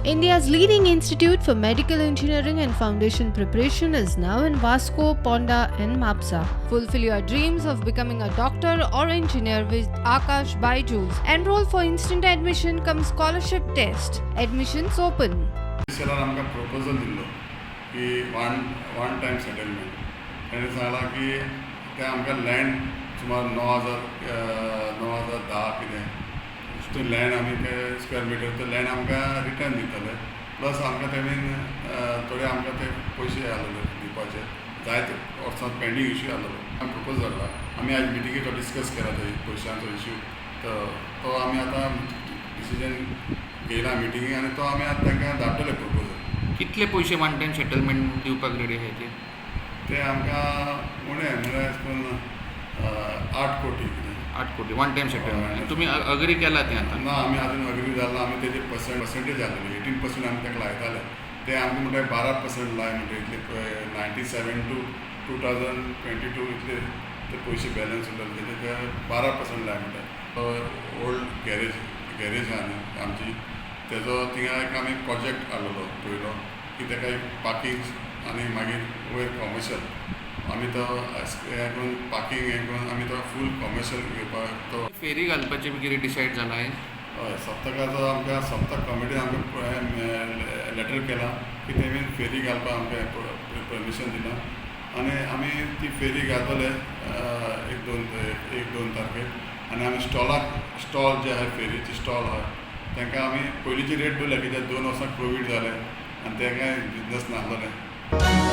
India's leading institute for medical engineering and foundation preparation is now in Vasco, Ponda, and Mapsa. Fulfill your dreams of becoming a doctor or engineer with Aakash Byju's. Enroll for instant admission cum scholarship test. Admissions open. सेलान आमकां proposal दिल्लो की one time settlement. ताणें सांगलां की ते आमकां land सुमार 9000, 9010 कितें ते लँड आमी ते स्क्वेर मिटर ते लँड आमकां रिटर्न दितले, प्लस आमकां तेणी थोडे आमकां ते पयशे आसलेले दिवपाचे, जायते वर्सां पेंडींग इश्यू आसलेलो. आमी प्रपोज धाडला. आमी आयज मिटिंगेक तो डिस्कस केला, ते पयशांचो इश्यू. तर तो आमी आतां डिसिजन घेयला मिटिंगेक आनी तो आमी आतां तांकां धाडटले प्रपोजल. कितले पयशे वन टायम सेटलमेंट दिवपाक रेडी आहाय ते? ते आमकां उणें म्हणल्यार अशें करून 8 कोटी कितें. 8 कोटी वन टायम सेटलमेंट. तुमी अग्री केला तें आतां? ना, आमी अजून अग्री जाला. आमी तेजे पर्संटेज आसलेले, 18% आमी ताका लायताले. ते आमकां म्हणटा 12% लाय म्हणटा. इतले 97 to 2022 इतले ते पयशे बॅलन्स उरलेले, तेजे ते 12% लाय म्हणटा. ओल्ड गॅरेज आहा न्ही आमची, तेजो थिंगा एक आमी प्रोजेक्ट हाडलेलो पयलो की तेका एक पार्कींग आनी मागीर वयर कॉमर्शियल. आमी तो हें करून, पार्कींग हें करून आमी तो फूल कॉमर्शियल घेवपाक तो. फेरी घालपाचें बी कितें डिसायड जालां आयज? हय, सप्तकाचो आमकां सप्तक कमिटीन आमकां लेटर केलां की तेमी फेरी घालपाक आमकां परमिशन दिलां आनी आमी ती फेरी घालतले एक दोन तारखेर. आनी आमी स्टॉलाक, स्टॉल जे आहाय, फेरीचे स्टॉल आहाय, तांकां आमी पयलींची रेट दवरल्या, कित्याक 2 वर्सां कोवीड जालें आनी तेंकांय बिजनस नासलोलें.